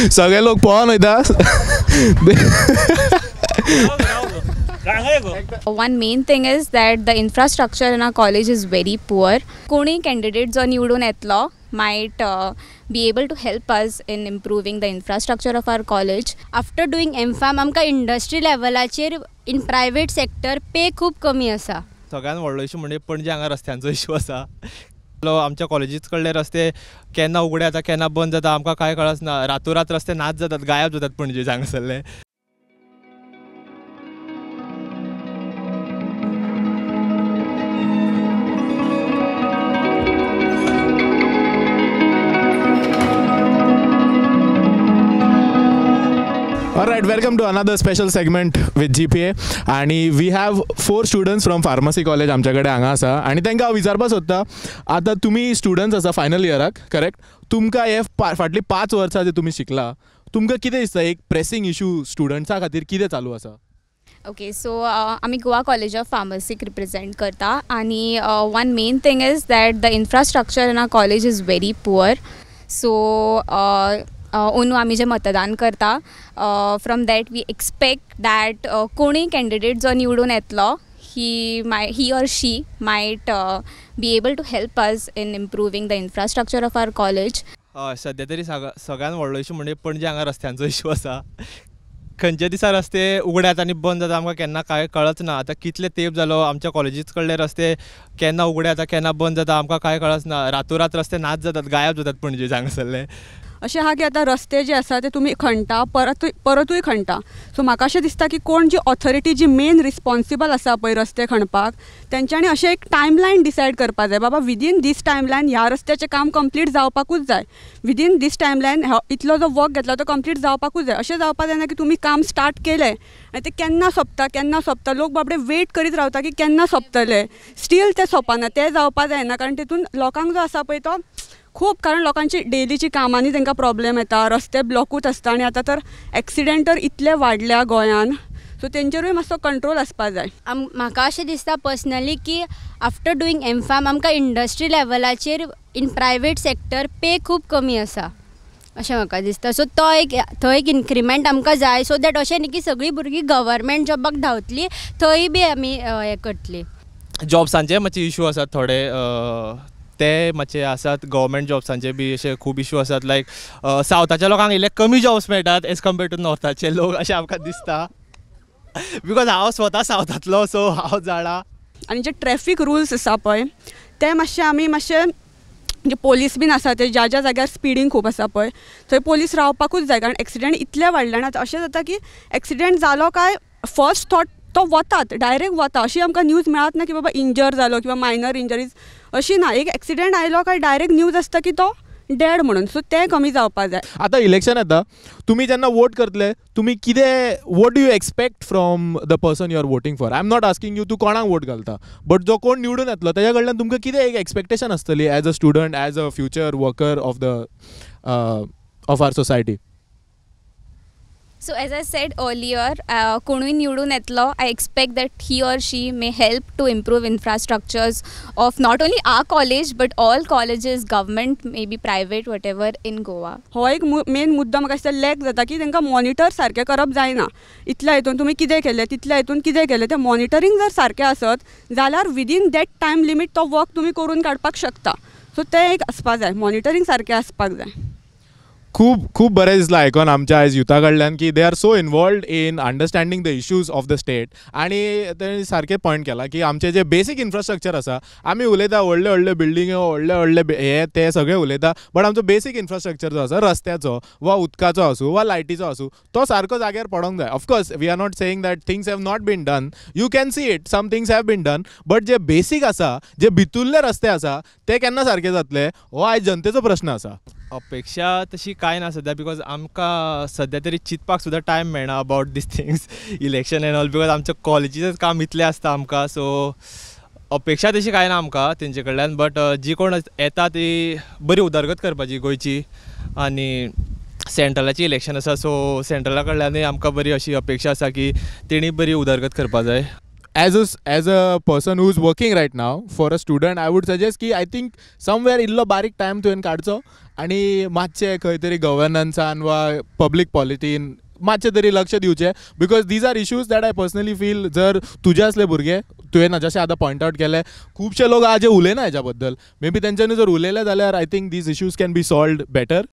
सगळे लोक पळोवन वयता. One main thing is that the infrastructure in our college is very poor. कोणी candidate जो निवडून येतलो might be able to help us in improving the infrastructure of our college. After doing M.Pharm आमकां industry लेवलाचेर in private sector pay खूब कमी आसा. सगळ्यान व्हडलो इशू म्हणजे पणजे हांगा रस्त्यांचो इशू आसा. आमच्या कॉलेजीच कडले रस्ते केन्ना उगडे जाता केन्ना बंद जाता आमकां कांय कळच ना. रातोरात रस्ते नाच जातात, गायब जातात Panaji हांगासरले. Alright, welcome to another special segment with GPA. आणि we have 4 students from pharmacy college आमच्याकडे हांगा आसा आनी तांकां हांव विचारपाक सोदता. आतां तुमी स्टुडंट्स आसा फायनल इयराक, करेक्ट? तुमकां हे फाटलीं 5 वर्सां जे तुमी शिकला, तुमकां कितें दिसता एक प्रेसींग इशू स्टुडंट्सां खातीर कितें चालू आसा? ओके, सो आमी गोवा कॉलेज ऑफ फार्मसीक रिप्रेजेंट करता आनी one main thing is that the infrastructure in our college is very poor. So अंदू आमी जें मतदान करता from that we expect that कोणूय कॅन्डिडेट जो निवडून येतलो he or she might be able to help us in improving the infrastructure of our college. हय, सद्या तरी सगळ्यान व्हडलो इशू म्हणजे पणजे हांगा रस्त्यांचो इशू आसा. खंयच्या दिसा रस्ते उगडे जाता आनी बंद जाता आमकां केन्ना कांय कळच ना. आतां कितले तेंप जालो आमच्या कॉलेजीच कडले रस्ते केन्ना उगडे जाता केन्ना बंद जाता आमकां कांय कळच ना. रातोरात रस्ते नाच जातात, गायब जातात पणजे हांगासरले. अशें आहा की आतां रस्ते जे आसा ते तुमी खणटा परतूय खणटा. सो म्हाका अशें दिसता की कोण जी ऑथॉरिटी जी मेन रिस्पॉन्सिबल आसा पळय रस्ते खणपाक, तेंच्यांनी अशें एक टायमलायन डिसायड करपाक जाय. बाबा विदीन दीस टायमलायन ह्या रस्त्याचें काम कंप्लीट जावपाकूच जाय, विदीन दीस टायमलायन इतलो जो वर्क घेतला तो कंप्लीट जावपाकूच जाय. अशें जावपाक जायना की तुमी काम स्टार्ट केलें आनी तें केन्ना सोंपता केन्ना सोंपता, लोक बाबडे वेट करीत रावता की केन्ना सोंपतलें, स्टील तें सोंपना. तें जावपाक जायना कारण तितून लोकांक जो आसा पळय तो खूब, कारण लोकांची डेलीची कामांनी तांकां प्रॉब्लेम येता, रस्ते ब्लॉकूच आसता आनी आतां तर एक्सिडेंट तर इतले वाडल्या गोंयान, सो तेंचेरूय मातसो कंट्रोल आसपाक जाय. म्हाका अशें दिसता पर्सनली की आफ्टर डुईंग M.Pharm आमकां इंडस्ट्री लेवलाचेर इन प्रायवेट सेक्टर पे खूब कमी आसा अशें म्हाका दिसता. सो तो एक थंय एक इन्क्रिमेंट आमकां जाय, सो that अशें न्ही की सगळीं भुरगीं गव्हर्मेंट जॉबाक धांवतलीं, थंय बी आमी हें करतलीं. जॉब्सांचे मातशे इशू आसात थोडे, ते मातशे आसात. गव्हर्मेंट जॉब्सांचे बी अशे खूब इशू आसात. लायक सावथाच्या लोकांक इल्ले कमी जॉब्स मेळटात एज कम्पेर्ड टू नॉर्थाचे लोक अशें आमकां दिसता, because हांव स्वता सावथांतलो, सो हांव जाणा. आनी जे ट्रॅफीक रुल्स आसा पळय ते मातशे आमी मातशे जे पोलीस बीन आसा ते ज्या ज्या जाग्यार स्पिडींग खूब आसा पळय थंय पोलीस रावपाकूच जाय, कारण एक्सिडेंट इतले वाडले आनी आतां अशें जाता की एक्सिडेंट जालो काय फर्स्ट थॉट तो वतात, डायरेक्ट वता. अशी आमकां न्यूज मेळत ना की बाबा इंजर जालो किंवा मायनर इंजरीज, अशी ना. एक एक्सिडेंट आयलो काय डायरेक्ट न्यूज आसता की तो डेड म्हणून. सो तें कमी जावपाक जाय. आतां इलेक्शन येता, तुमी जेन्ना वोट करतले तुमी कितें, what do you expect from the person you are voting for? I am not asking you तूं कोणाक वोट घालता, बट जो कोण निवडून येतलो तेज्या कडल्यान तुमकां कितें एक एक्सपेक्टेशन आसतली as a student, as a future worker of the of our society? So as I said earlier, कोणूय निवडून येतलो, I expect that he or she may help to improve infrastructures of not only our college but all colleges, government, maybe private, whatever in Goa. हो एक main मुद्दो म्हाका दिसता लॅक जाता की तांकां मॉनिटर सारकें करप जायना. इतल्या हितून तुमी कितें केलें, तितल्या हितून कितें केलें, तें मॉनिटरींग जर सारकें आसत जाल्यार विदीन that time limit तो वर्क तुमी करून काडपाक शकता. सो तें एक आसपाक जाय, मॉनिटरींग सारकें आसपाक जाय. खूब खूब बरें दिसलां आयकोन आमच्या आयज युथा कडल्यान की they are so involved in understanding the issues of the state. आनी तेणी सारकें पॉयंट केलां की आमचें जें बेसीक इन्फ्रास्ट्रक्चर आसा, आमी उलयता व्हडले व्हडले बिल्डिंग्यो, व्हडले व्हडले हे ते सगळे उलयता, बट आमचो बेसीक इन्फ्रास्ट्रक्चर जो आसा रस्त्याचो वा उदकाचो आसूं वा लायटीचो आसूं तो सारको जाग्यार पडोंक जाय. Of course we are not saying that things have not been done, you can see it, some things have been done, but J basic आसा, जे भितुल्ले रस्ते आसा ते केन्ना सारके जातले हो आयज जनतेचो प्रश्न आसा. अपेक्षा तशी कांय ना सद्या, because आमकां सद्या तरी चिंतपाक सुद्दां टायम मेळना about these things, election and all, because आमच्या कॉलेजीचें काम इतलें आसता आमकां. सो अपेक्षा तशी कांय ना आमकां तेंचे कडल्यान, बट जी कोण येता ती बरी उदरगत करपाची गोंयची. आनी सेंट्रलाची इलेक्शन आसा, सो सेंट्रला कडल्यानूय आमकां बरी अशी अपेक्षा आसा की तेणी बरी उदरगत करपा जाय. As a person who is working right now, for a student I would suggest की I think somewhere इल्लो बारीक टायम तुवें काडचो आनी मातशें खंय तरी गवर्नन्सान वा पब्लीक पॉलिटीन मातशें तरी लक्ष दिवचें, because these are issues that I personally feel जर तुजे असले भुरगे, तुवें जशें आतां पॉयंट आवट केलें, खुबशे लोक आज उलयना हेच्या बद्दल, मे बी तेंच्यांनी जर उलयले जाल्यार I think these issues can be solved better.